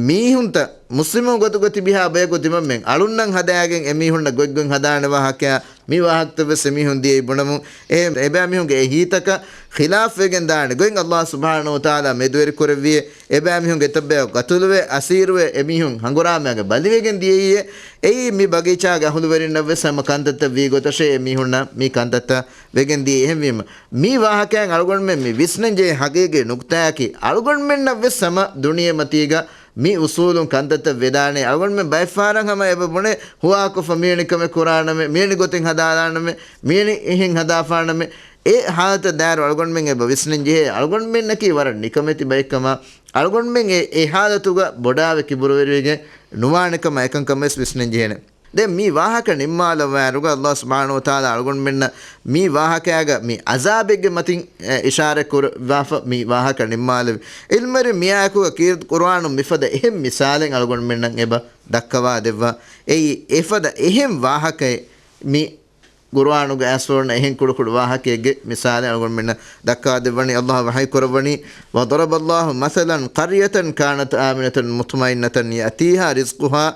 މީހުންތައް މުސްލިމުން ގޮތުގަ ތިބިހާ ބަޔަކު ތިމަންމެން އަޅުންނަށް ހަދާގެން އެމީހުންނަށް ގޮތްގޮތް ހަދާނެ ވާހަކައާ، މި ވާހަކަތައް ވެސް އެމީހުން ދިޔައީ ބުނަމުން. އެ، އެބައިމީހުންގެ އެ ހިތްތަކަށް ޚިލާފްވެގެން ދާނެ ގޮތް އައްލާހު ސުބްޙާނަހު ވަތަޢާލާ މެދުވެރި ކުރެއްވިއޭ. އެބައިމީހުންގެ އެތައް ބަޔަކު ޤަތުލުވެ، އަސީރުވެ، އެމީހުން ހަނގުރާމައިގަ ބަލިވެގެން ދިޔައީއޭ. އެއީ މި ބަގީޗާގެ އަހުލުވެރިންނަށް ވެސް ހަމަ ކަންތައްތައް ވީ ގޮތަށޭ އެމީހުންނަށް މި ކަންތައްތައް ވެގެން ދިޔައީ. އެހެންވީމަ، މި ވާހަކައިން އަޅުގަނޑުމެން މި ވިސްނަން ޖެހޭ ހަގީގީ ނުކުތާއަކީ، އަޅުގަނޑުމެންނަށް ވެސް ހަމަ ދުނިޔެމަތީގަ މި އުސޫލުން ކަންތައްތައް ވެދާނެ. އަޅުގަނޑުމެން ބައެއްފަހަރަށް ހަމަ އެބަ ބުނޭ، ހުވާކޮށްފަ މިވެނި ކަމެއް ކުރާނަމޭ، މިވެނި ގޮތެއް ހަދާލާނަމޭ، މިވެނި އެހެން ހަދާފާނަމޭ. އެ ހާލަތަށް ދާއިރު އަޅުގަނޑުމެން އެބަ ވިސްނަން ޖެހޭ، އަޅުގަނޑުމެންނަކީ ވަރަށް ނިކަމެތި ބައެއްކަމަށް، އަޅުގަނޑުމެން އެ، އެ ހާލަތުގަ ބޮޑާވެ ކިބުރުވެރިވެގެން ނުވާނެ ކަމަށް އެކަންކަމަށް ވެސް ވިސްނަން ޖެހޭނެ. ދެން މި ވާހަކަ ނިންމާލައްވާއިރުގަ އައްލާހު ސުބްޙާނަހު ވަތަޢާލާ އަޅުގަނޑުމެންނަށް މި ވާހަކައިގަ މި ޢަޒާބެއްގެ މަތިން، އެ، އިޝާރަތް ކުރައްވާފަ މި ވާހަކަ ނިންމާލެވި. ޢިލްމުވެރިން މިއާއެކުގަ ކީރިތި ޤުރުއާނުން މިފަދަ އެހެން މިސާލެއް އަޅުގަނޑުމެންނަށް އެބަ ދައްކަވާ ދެއްވާ. އެއީ އެފަދަ އެހެން ވާހަކައެއް މި ޤުރުއާނުގަ އައިސްފަ އޮންނަ އެހެން ކުޑަކުޑަ ވާހަކައެއްގެ މިސާލެއް އަޅުގަނޑުމެންނަށް ދައްކާ ދެއްވަނީ. އައްލާހު ވަޙީ ކުރައްވަނީ، وضرب الله مثلا قرية كانت آمنة مطمئنة يأتيها رزقها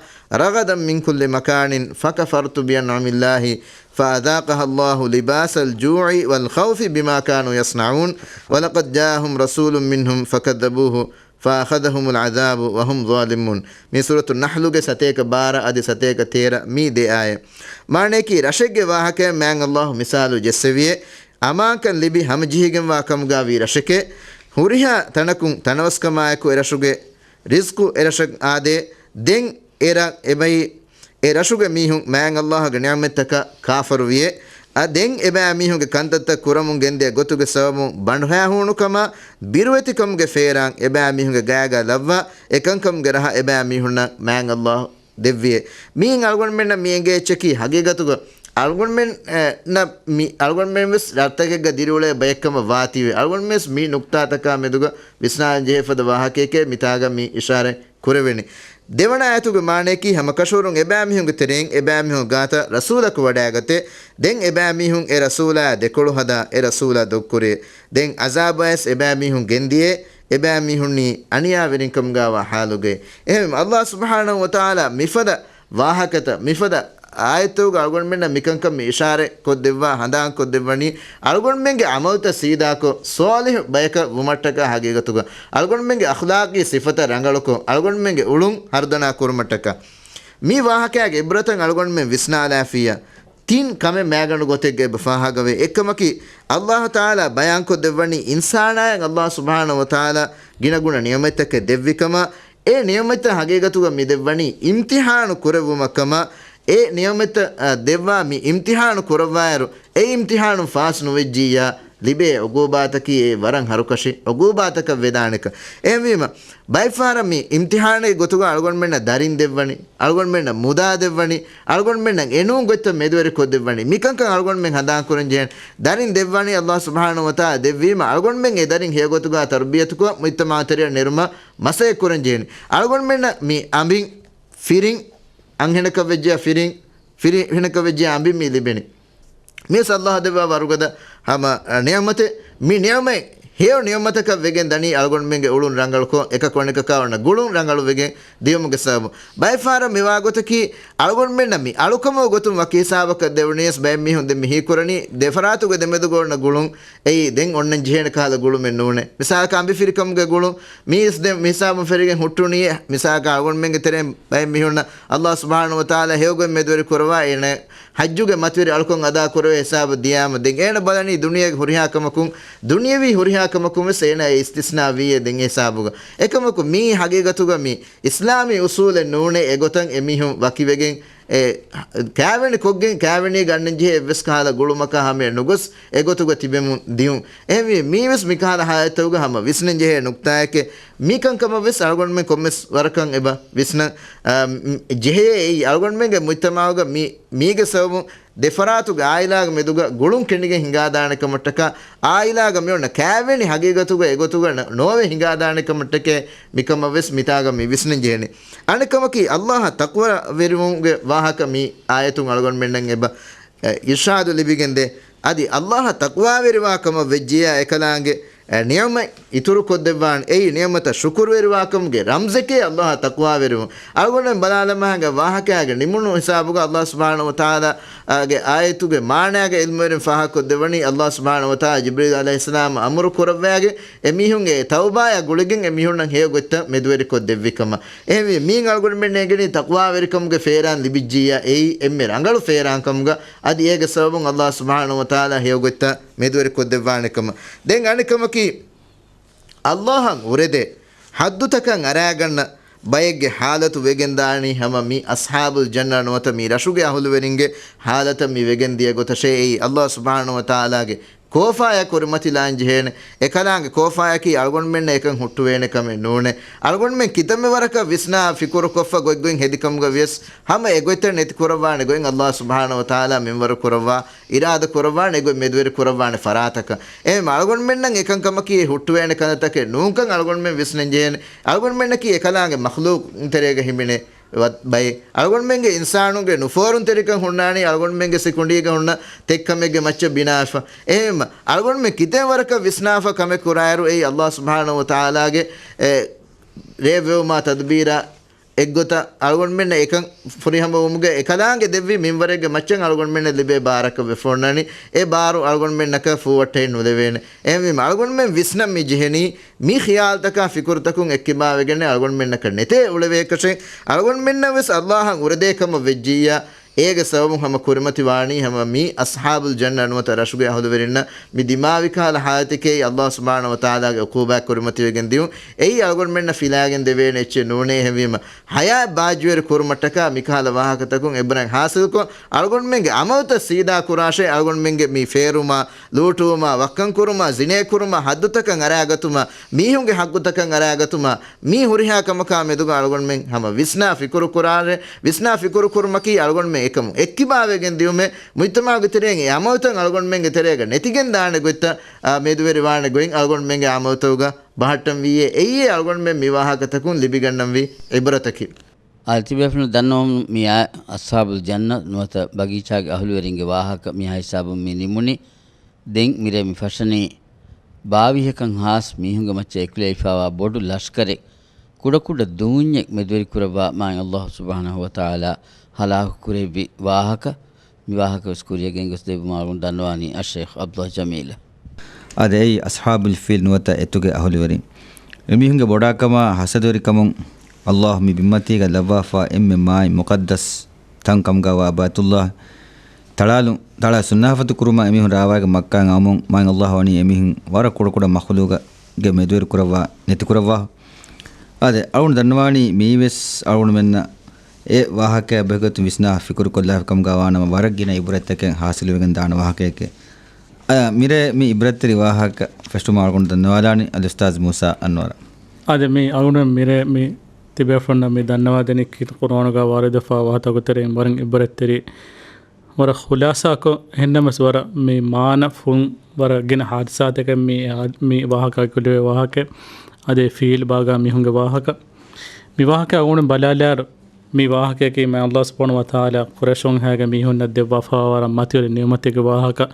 رغدا من كل مكان فكفرت بأنعم الله فأذاقها الله لباس الجوع والخوف بما كانوا يصنعون ولقد جاءهم رسول منهم فكذبوه فأخذهم العذاب وهم ظالمون. މި ސޫރަތު ނަޙްލުގެ ސަތޭކަ ބާރަ އަދި ސަތޭކަ ތޭރަ މި ދެ އާޔަތް. މާނަޔަކީ ރަށެއްގެ ވާހަކައެއް މާތް އައްލާހު މިސާލު ޖެއްސެވިއޭ. އަމާންކަން ލިބި ހަމަޖެހިގެންވާ ކަމުގަ ވީ ރަށެކޭ. ހުރިހާ ތަނަކުން ތަނަވަސްކަމާއެކު އެ ރަށުގެ ރިޒްޤު އެ ރަށަށް އާދޭ. ދެން އެ ރަށް އެބައި އެ ރަށުގެ މީހުން މާތް އައްލާހުގެ ނިޢުމަތްތަކަށް ކާފަރުވިއޭ. އަ، ދެން އެބައިމީހުންގެ ކަންތައްތައް ކުރަމުން ގެންދިޔަ ގޮތުގެ ސަބަބުން ބަނޑުހައިހޫނުކަމާ، ބިރުވެތިކަމުގެ ފޭރާން އެބައިމީހުންގެ ގަޔާގާ ލައްވާ، އެކަންކަމުގެ ރަހަ އެބައިމީހުންނަށް މާތް ﷲ ދެއްވިއޭ. މިއިން އަޅުގަނޑުމެންނަށް މި އެނގޭ އެއްޗަކީ ހަގީގަތުގަ އަޅުގަނޑުމެން، އެ، ނަށް މި އަޅުގަނޑުމެން ވެސް ރަށްތަކެއްގަ ދިރިއުޅޭ ބައެއްކަމަށް ވާތީވެ. އަޅުގަނޑުމެން ވެސް މި ނުކްތާތަކާ މެދުގަ ވިސްނާލަން ޖެހޭ ފަދަ ވާހަކައެކޭ މިތާގަ މި އިޝާރަތް ކުރެވެނީ. ދެވަނަ އާޔަތުގެ މާނަޔަކީ ހަމަކަށަވަރުން އެބައިމީހުންގެ ތެރެއިން އެބައިމީހުން ގާތަށް ރަސޫލަކު ވަޑައިގަތޭ. ދެން އެބައިމީހުން އެ ރަސޫލާ ދެކޮޅު ހަދާ އެ ރަސޫލާ ދޮގުކުރޭ. ދެން އަޒާބާޔަސް އެބައިމީހުން ގެންދިޔޭ. އެބައިމީހުންނީ އަނިޔާވެރިންކަމުގާވާ ހާލުގައި. އެހެން ﷲ ސުބްޙާނަހޫ ވަތަޢާލާ މިފަދަ ވާހަކަތައް މިފަދަ އާޔަތުގަ އަޅުގަނޑުމެންނަށް މިކަންކަން މި އިޝާރަތް ކޮށްދެއްވާ، ހަނދާން ކޮށްދެއްވަނީ، އަޅުގަނޑުމެންގެ ޢަމަލުތައް ސީދާކޮށް، ޞާލިޙު ބަޔަކަށް ވުމަށްޓަކާ ހަގީގަތުގަ، އަޅުގަނޑުމެންގެ އަޚްލާޤީ ސިފަތައް ރަނގަޅުކޮށް، އަޅުގަނޑުމެންގެ އުޅުން ހަރުދަނާ ކުރުމަށްޓަކާ. މި ވާހަކައިގެ ޢިބްރަތަށް އަޅުގަނޑުމެން ވިސްނާލާފިއްޔާ، ތިން ކަމެއް މައިގަނޑު ގޮތެއްގަ އެބަ ފާހަގަވޭ. އެއްކަމަކީ، ﷲ ތަޢާލާ ބަޔާންކޮށްދެއްވަނީ އިންސާނާއަށް ﷲ ސުބްޙާނަހޫ ވަތަޢާލާ ގިނަގުނަ ނިޢުމަތްތަކެއް ދެއްވިކަމަށް. އެ ނިޢުމަތްތައް ހަގީގަތުގަ މި ދެއްވަނީ އިމްތިޙާނު ކުރެއްވުމަށްކަމަށް. އެ ނިޢުމަތްތައް، އަ، ދެއްވާ މި އިމްތިޙާނު ކުރައްވާއިރު، އެ އިމްތިޙާނުން ފާސް ނުވެއްޖިއްޔާ، ލިބޭ ޢުޤޫބާތަކީ އެ ވަރަށް ހަރުކަށި ޢުޤޫބާތަކަށް ވެދާނެކަން. އެހެންވީމަ، ބައެއްފަހަރަށް މި އިމްތިޙާނެއް ގޮތުގަ އަޅުގަނޑުމެންނަށް ދަރިން ދެއްވަނީ، އަޅުގަނޑުމެންނަށް މުދާ ދެއްވަނީ، އަޅުގަނޑުމެންނަށް އެނޫން ގޮތްތައް މެދުވެރިކޮށްދެއްވަނީ. މިކަންކަން އަޅުގަނޑުމެން ހަނދާންކުރަން ޖެހޭނެ. ދަރިން ދެއްވަނީ ﷲ ސުބްޙާނަހޫ ވަތަޢާލާ ދެއްވީމަ، އަޅުގަނޑުމެން އެ ދަރިން ހެޔޮގޮތުގަ ތަރުބިޔަތުކޮށް، މުޖްތަމަޢު ތެރެއަށް ނެރުމަށް މަސައްކަތްކުރަން ޖެހޭނެ. އަޅުގަނޑުމެންނަށް މި އަނބިން ފިރިން، އަންހެނަކަށް ވެއްޖެޔާ ފިރިން، ފިރިހެނަކަށް ވެއްޖެޔާ އަނބިން މި ލިބެނީ. މިވެސް ﷲ ދެއްވާ ވަރުގަދަ ހަމަ، އަ، ނިޢުމަތެއް. މި ނިޢުމަތް ހެޔޮ ނިޢުމަތަކަށް ވެގެން ދަނީ އަޅުގަނޑުމެންގެ އުޅުން ރަނގަޅުކޮށް، އެކަކު އަނެކަކާ އޮންނަ ގުޅުން ރަނގަޅު ވެގެން ދިޔުމުގެ ސަބަބުން. ބައެއްފަހަރަށް މިވާ ގޮތަކީ، އަޅުގަނޑުމެންނަށް މި އަޅުކަމުގެ ގޮތުން ވަކި ހިސާބަކަށް ދެވުނީވެސް، ބައެއް މީހުން ދެން މި ހީކުރަނީ ދެފަރާތުގެ ދެމެދުގަ އޮންނަ ގުޅުން. އެއީ ދެން އޮންނަން ޖެހޭނެ ކަހަލަ ގުޅުމެއް ނޫނޭ. މިސާލަކަށް އަނބިފިރިކަމުގެ ގުޅުން، މީސް ދެން މި ހިސާބުން ފެށިގެން ހުއްޓުނީ. މިސާލަކަށް އަޅުގަނޑުމެންގެ ތެރެއިން ބައެއް މީހުންނަށް ﷲ ސުބްޙާނަހޫ ވަތަޢާލާ ހެޔޮގޮތް މެދުވެރި ކުރައްވާ އޭނަ ޙައްޖުގެ މަތިވެރި އަޅުކަން އަދާ ކުރެވޭ ހިސާބަށް ދިޔާމަ، ދެން އޭނަ ބަލަނީ ދުނިޔޭގެ ހުރިހާ ކަމަކުން، ދުނިޔަވީ ހުރިހާ ކަމަކުން ވެސް އޭނަ އެ އިސްތިސްނާ ވީއޭ ދެން އެ ހިސާބުގަ. އެކަމަކު މީ ހަގީގަތުގަ މި އިސްލާމީ އުސޫލެއް ނޫނޭ އެގޮތަށް އެމީހުން ވަކިވެގެން އެ ކާވެނި ކޮށްގެން ކާވެނީގަ އަންނަން ޖެހޭ އެއްވެސް ކަހަލަ ގުޅުމަކާ ހަމަޔަށް ނުގޮސް އެގޮތުގަ ތިބެމުން ދިޔުން. އެހެންވީ މީވެސް މިކަހަލަ ހާލަތްތަކުގަ ހަމަ ވިސްނަން ޖެހޭ ނުކްތާއެކޭ. މިކަންކަމަށް ވެސް އަޅުގަނޑުމެން ކޮންމެސް ވަރަކަށް އެބަ ވިސްނަން، އާ، މް، ޖެހޭ. އެއީ އަޅުގަނޑުމެންގެ މުޖްތަމަޢުގަ މި، މީގެ ސަބަބުން ދެފަރާތުގެ އާއިލާގެ މެދުގަ ގުޅުން ކެނޑިގެން ހިނގާދާނެ ކަމަށްޓަކާ، އާއިލާގަ މިއޮންނަ ކާވެނި ހަގީގަތުގަ އެގޮތުގަ ނަ، ނޯވެ ހިނގާދާނެ ކަމަށްޓަކައި މިކަމަށް ވެސް މިތާގަ މި ވިސްނަން ޖެހެނީ. އަނެއް ކަމަކީ، ﷲ އަށް ތަޤްވާވެރިވުމުގެ ވާހަކަ މި އާޔަތުން އަޅުގަނޑުމެންނަށް އެބަ، އެ، އިރްޝާދު ލިބިގެންދޭ. އަދި ﷲ އަށް ތަޤްވާވެރިވާ ކަމަށް ވެއްޖިއްޔާ އެކަލާނގެ، އެ، ނިޢުމަތް އިތުރުކޮށްދެއްވާނެ. އެއީ ނިޢުމަތަށް ޝުކުރުވެރިވާކަމުގެ ރަމްޒެކޭ ﷲ އަށް ތަޤްވާވެރިވުން. އަޅުގަނޑުމެން ބަލާލަމާގެ ވާހަކައިގެ ނިމުނު ހިސާބުގަ ﷲ ސުބްޙާނަހޫ ވަތަޢާލާގެ އާޔަތުގެ މާނައިގެ ޢިލްމުވެރިން ފާހަގަކޮށްދެއްވަނީ، ﷲ ސުބްޙާނަހޫ ވަތަޢާލާ ޖިބްރީލް ޢަލައިހިއްސަލާމަށް އަމުރު ކުރައްވާގެ އެމީހުންގެ ތައުބާޔާ ގުޅިގެން އެމީހުންނަށް ހެޔޮ ގޮތްތައް މެދުވެރިކޮށްދެއްވިކަމަށް. އެހެންވީ މީން އަޅުގަނޑުމެން އެނގެނީ ތަޤްވާވެރިކަމުގެ ފޭރާން ލިބިއްޖިއްޔާ އެއީ އެންމެ ރަނގަޅު ފޭރާންކަމުގަ. އަދި އޭގެ ސަބަބުން ﷲ ސުބްޙާނަހޫ ވަތަޢާލާ ހެޔޮ ގޮތްތައް މެދުވެރިކޮށްދެއްވާނެ ކަމަށް. ދެން އަނެއް ކަމަކީ، ﷲ އަށް އުރެދޭ ޙައްދުތަކަށް އަރާގަންނަ ބައެއްގެ ޙާލަތު ވެގެން ދާނީ ހަމަ މި އަޞްޙާބުލް ޖަންނަ ނުވަތަ މި ރަށުގެ އަހުލުވެރިންގެ ޙާލަތަށް މި ވެގެން ދިޔަ ގޮތަށޭ. އެއީ ﷲ ސުބްޙާނަހޫ ވަތަޢާލާގެ ކޯފާޔާ ކުރިމަތިލާން ޖެހޭނެ. އެކަލާނގެ ކޯފާޔަކީ އަޅުގަނޑުމެންނަށް އެކަން ހުއްޓުވޭނެ ކަމެއް ނޫނޭ. އަޅުގަނޑުމެން ކިތަންމެ ވަރަކަށް ވިސްނާ ފިކުރުކޮށްފަ ގޮތްގޮތް ހެދިކަމުގަ ވިޔަސް ހަމަ އެގޮތްތައް ނެތިކުރައްވާނެ ގޮތް ﷲ ސުބްޙާނަހޫ ވަތަޢާލާ މިންވަރު ކުރައްވާ، އިރާދަ ކުރައްވާނެ އެގޮތް މެދުވެރި ކުރައްވާނެ ފަރާތަކަށް. އެހެން އަޅުގަނޑުމެންނަށް އެކަންކަމަކީ ހުއްޓުވޭނެ ކަންތައްތަކެއް ނޫންކަން އަޅުގަނޑުމެން ވިސްނަން ޖެހޭނެ. އަޅުގަނޑުމެންނަކީ އެކަލާނގެ މަޚްލޫޤުންތެރޭގަ ހިމެނޭ ވަ، ބައެއް. އަޅުގަނޑުމެންގެ އިންސާނުންގެ ނުފޯރުންތެރިކަން ހުންނާނީ އަޅުގަނޑުމެންގެ ސިކުނޑީގަ ހުންނަ ތެއްކަމެއްގެ މައްޗަށް ބިނާވެފަ. އެހެންވީމަ، އަޅުގަނޑުމެން ކިތައް ވަރަކަށް ވިސްނާފަ ކަމެއް ކުރާއިރު، އެއީ ﷲ ސުބްޙާނަހޫ ވަތަޢާލާގެ، އެ، ރޭވެވުމާ ތަދުބީރާ އެއްގޮތަށް އަޅުގަނޑުމެންނަށް އެކަން ފުރިހަމަވުމުގެ އެކަލާނގެ ދެއްވި މިންވަރެއްގެ މައްޗަށް އަޅުގަނޑުމެންނަށް ލިބޭ ބާރަކަށް ވެފަ އޮންނާނީ. އެ ބާރު އަޅުގަނޑުމެންނަކަށް ފޫވައްޓައެއް ނުލެވޭނެ. އެހެންވީމަ، އަޅުގަނޑުމެން ވިސްނަން މި ޖެހެނީ، މި ޚިޔާލުތަކާ ފިކުރުތަކުން އެއްކިބާވެގެން އަޅުގަނޑުމެންނަކަށް ނެތޭ އުޅެވޭކަށެއް. އަޅުގަނޑުމެންނަށް ވެސް ﷲ އަށް އުރެދޭ ކަމަށް ވެއްޖިއްޔާ، އޭގެ ސަބަބުން ހަމަ ކުރިމަތިވާނީ ހަމަ މި އަޞްޙާބުލް ޖަންނަ ނުވަތަ ރަށުގެ އަހުލުވެރިންނަށް މި ދިމާވި ކަހަލަ ޙާލަތަކީ ﷲ ސުބްޙާނަހޫ ވަތަޢާލާގެ ޢުޤޫބާތް ކުރިމަތިވެގެން ދިޔުން. އެއީ އަޅުގަނޑުމެންނަށް ފިލާގެން ދެވޭނެ އެއްޗެއް ނޫނޭ. އެހެންވީމަ ޙަޔާތް ބާއްޖަވެރި ކުރުމަށްޓަކާ މިކަހަލަ ވާހަކަތަކުން އެބަރަށް ޙާޞިލްކޮށް، އަޅުގަނޑުމެންގެ ޢަމަލުތައް ސީދާ ކުރާށޭ، އަޅުގަނޑުމެންގެ މި ފޭރުމާ، ލޫޓުވުމާ، ވައްކަންކުރުމާ، ޒިނޭކުރުމާ، ޙައްދުތަކަށް އަރާގަތުމާ، މީހުންގެ ޙައްޤުތަކަށް އަރާގަތުމާ، މީ ހުރިހާ ކަމަކާ މެދުގަ އަޅުގަނޑުމެން ހަމަ ވިސްނާ ފިކުރު ކުރާށޭ. ވިސްނާ ފިކުރު ކުރުމަކީ އަޅުގަނޑުމެން އެކަމުން އެއްކިބާވެގެން ދިޔުމޭ. މުޖްތަމަޢުގެ ތެރެއިން އެ ޢަމަލުތައް އަޅުގަނޑުމެންގެ ތެރޭގަ ނެތިގެން ދާނެ ގޮތްތައް، އާ، މެދުވެރިވާނެ ގޮތް އަޅުގަނޑުމެންގެ ޢަމަލުތަކުގަ ބަހައްޓަންވީއޭ. އެއީ އަޅުގަނޑުމެން މި ވާހަކަތަކުން ލިބިގަންނަންވީ ޢިބްރަތަކީ. އާދެ، ތިބޭފުޅުން ދަންނަވަމުން މިއާ އަޞްޙާބުލް ޖަންނަ ނުވަތަ ބަގީޗާގެ އަހުލުވެރިންގެ ވާހަކަ މިހާ ހިސާބުން މި ނިމުނީ. ދެން މިރޭ މި ފަށަނީ ބާވީހަކަށް ހާސް މީހުންގެ މައްޗަށް އެކުލެވިފާވާ ބޮޑު ލަޝްކަރެއް، ކުޑަކުޑަ ދޫންޏެއް މެދުވެރިކުރައްވާ މާތް ﷲ ސުބްޙާނަހޫ ވަތަޢާލާ ހަލާކު ކުރެއްވި ވާހަކަ. މި ވާހަކަ ވެސް ކުރިއަށް ގެންގޮސްދެއްވުމަށް އަޅުގަނޑު ދަންނަވާނީ އައްޝައިޚް ޢަބްދުﷲ ޖަމީލަށް. އާދެ، އެއީ އަޞްޙާބުލް ފީލް ނުވަތަ އެތުގެ އަހުލުވެރިން. އެމީހުންގެ ބޮޑާކަމާ، ހަސަދަވެރިކަމުން ﷲ މި ބިންމަތީގަ ލައްވާފާ އެންމެ މާތް މުޤައްދަސް ތަން ކަމުގަވާ ބައިތުﷲ ތަޅާލުން، ތަޅާ ސުންނާފަތު ކުރުމަށް އެމީހުން ރާވާގެ މައްކާއަށް އައުމުން މާތް ﷲ ވަނީ އެމީހުން ވަރަށް ކުޑަކުޑަ މަޚްލޫޤެއްގެ މެދުވެރި ކުރައްވާ ނެތިކުރައްވާ. އާދެ، އަޅުގަނޑު ދަންނަވާނީ މީވެސް އަޅުގަނޑުމެންނަށް އެ ވާހަކައާ ބެހޭގޮތުން ވިސްނާ ފިކުރުކޮށްލާފި ކަމުގަ ވާނަމަ، ވަރަށް ގިނަ ޢިބްރަތްތަކެއް ޙާޞިލުވެގެން ދާނެ ވާހަކައެކޭ. އާ، މިރޭ މި ޢިބްރަތްތެރި ވާހަކަ ފެށުމަށް އަޅުގަނޑު ދަންނަވާލާނީ އަލްއުސްތާޛް މޫސާ އަންވަރަށް. އާދެ، މި އަޅުގަނޑު މިރޭ މި ތިބޭފުޅުންނަށް މި ދަންނަވާދެނީ ކީރިތި ޤުރުއާނުގަ ވާރިދުވެފާ ވާހަކަތަކުގެ ތެރެއިން ވަރަށް ޢިބްރަތްތެރި، ވަރަށް ޚުލާޞާކޮށް، އެހެންނަމަވެސް ވަރަށް މި މާނަ ފުން ވަރަށް ގިނަ ޙާދިސާތަކެއް މި، މި ވާހަކަ ކުލެވޭ ވާހަކަ. އަދި ފީލް ބާގާ މީހުންގެ ވާހަކަ. މި ވާހަކަ އަޅުގަނޑު ބަލާލާއިރު، މި ވާހަކައަކީ މާތް ﷲ ސުބްޙާނަހޫ ވަތަޢާލާ ޤުރައިޝުން ހާގެ މީހުންނަށް ދެއްވާފާވާ ވަރަށް މަތިވެރި ނިޢުމަތެއްގެ ވާހަކަ.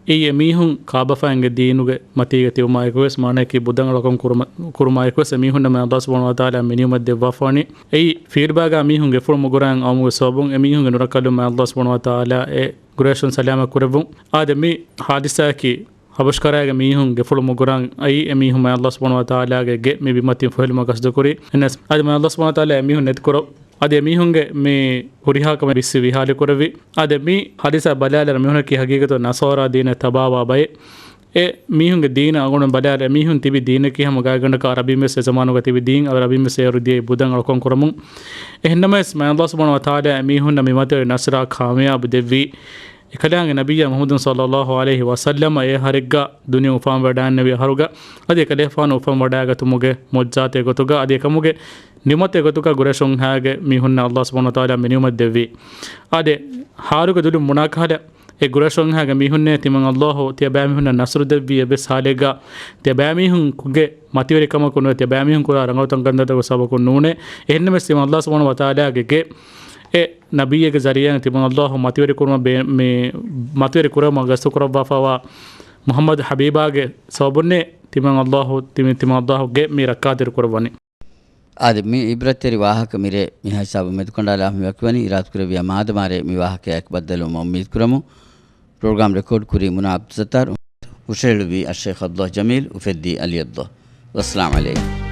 އެއީ އެމީހުން ކާބަފައިންގެ ދީނުގެ މަތީގަ ތިބުމާއެކުވެސް، މާނައަކީ ބުދަށް އަޅުކަން ކުރުމަ-، ކުރުމާއެކުވެސް އެމީހުންނަށް މާތް ﷲ ސުބްޙާނަހޫ ވަތަޢާލާ މި ނިޢުމަތް ދެއްވާފާނީ. އެއީ ފީލް ބާގާ މީހުން ގެފުޅު މުގުރައިން އައުމުގެ ސަބަބުން އެމީހުންގެ ނުރައްކަލުން މާތް ﷲ ސުބްޙާނަހޫ ވަތަޢާލާ އެ ޤުރައިޝުން ސަލާމަތް ކުރެއްވުން. އާދެ، މި ޙާދިސާއަކީ ޙަބަޝް ކަރައިގެ މީހުން ގެފުޅު މުގުރަން އައީ އެމީހުން މާތް ﷲ ސުބްޙާނަހޫ ވަތަޢާލާގެ ގެ މި ބިންމަތިން ފުހެލުމަށް ގަސްދުކުރީ. އެހެނަސް އަދި މާތް ﷲ ސުބްޙާނަހޫ ވަތަޢާލާ އެމީހުން ނެތިކުރަ-، އަދި އެމީހުންގެ މި ހުރިހާ ކަމެއް ވިއްސި ވިހާލި ކުރެއްވި. އާދެ، މި ޙާދިސާ ބަލާލާއިރު މީހުނަކީ ހަގީގަތުން ނަޞާރާ ދީނަށް ތަބާވާ ބައެއް. އެ މީހުންގެ ދީނަށް އަޅުގަނޑު ބަލާލާއިރު އެމީހުން ތިބި ދީނަކީ ހަމަ ގާތްގަނޑަކަށް ޢަރަބީން ވެސް އެ ޒަމާނުގަ ތިބި ދީން، ޢަރަބީން ވެސް އޭރު ދިޔައީ ބުދަށް އަޅުކަން ކުރަމުން. އެހެންނަމަވެސް މާތް ﷲ ސުބްޙާނަހޫ ވަތަޢާލާ އެމީހުންނަށް މި މަތިވެރި ނަޞްރާ ކާމިޔާބު ދެއްވީ. އެކަލާނގެ ނަބިއްޔާ މުޙައްމަދު ޞައްލައްލާހު ޢަލައިހި ވަސައްލަމަ އެ އަހަރެއްގަ ދުނިޔެ އުފަންވަޑައިންނެވި އަހަރުގަ، އަދި އެކަލޭފާނު އުފަންވަޑައިގަތުމުގެ މުޢުޖިޒާތެއް ގޮތުގަ، އަދި އެކަމުގެ ނިޢުމަތެއް ގޮތުގަ ޤުރައިޝުން ހާގެ މީހުންނަށް ﷲ ސުބްޙާނަހޫ ވަތަޢާލާ މި ނިޢުމަތް ދެއްވީ. އާދެ، ހާރުގެ ދުލުން ބުނާކަހަލަ، އެ ޤުރައިޝުން ހާގެ މީހުންނޭ ތިމަން ﷲ ތިޔަބައިމީހުންނަށް ނަޞްރު ދެއްވީ އެއްވެސް ޙާލެއްގަ، ތިޔަބައިމީހުންގެ މަތިވެރިކަމަކު ނުވެ، ތިޔަބައިމީހުން ކުރާ ރަނގަޅުތަން ކަންތައްތަކުގެ ސަބަބަކުން ނޫނޭ. އެހެންނަމަވެސް ތިމަން ﷲ ސުބްޙާނަހޫ ވަތަޢާލާގެ ގެ އެ ނަބިއްޔެއްގެ ޒަރީޢާއިން ތިމަން ﷲ މަތިވެރި ކުރުމަށް ބޭ-، މި މަތިވެރި ކުރުމަށް ގަސްތު ކުރައްވާފައިވާ މުޙައްމަދު ޙަބީބާގެ ސަބަބުންނޭ ތިމަން ﷲ، ތިމި-، ތިމަން ﷲ ގެ މި ރައްކާތެރި ކުރައްވަނީ. އާދެ، މި ޢިބްރަތްތެރި ވާހަކަ މިރޭ މިހާ ހިސާބުން މެދުކަނޑާލާ މި ވަކިވަނީ އިރާދަކުރެއްވިޔާ މާދަމާރޭ މި ވާހަކަޔާއެކު ބައްދަލުވުމަށް އުއްމީދުކުރަމު. ޕްރޮގްރާމް ރެކޯޑް ކުރީ މުނާ ޢަބްދުއްސައްތާރު، ހުށަހެޅުއްވީ އައްޝައިޚް ޢަބްދުﷲ ޖަމީލް، އުފެއްދީ ޢަލީ ޢަބްދުﷲ. ވައްސަލާމް ޢަލައިކުމް.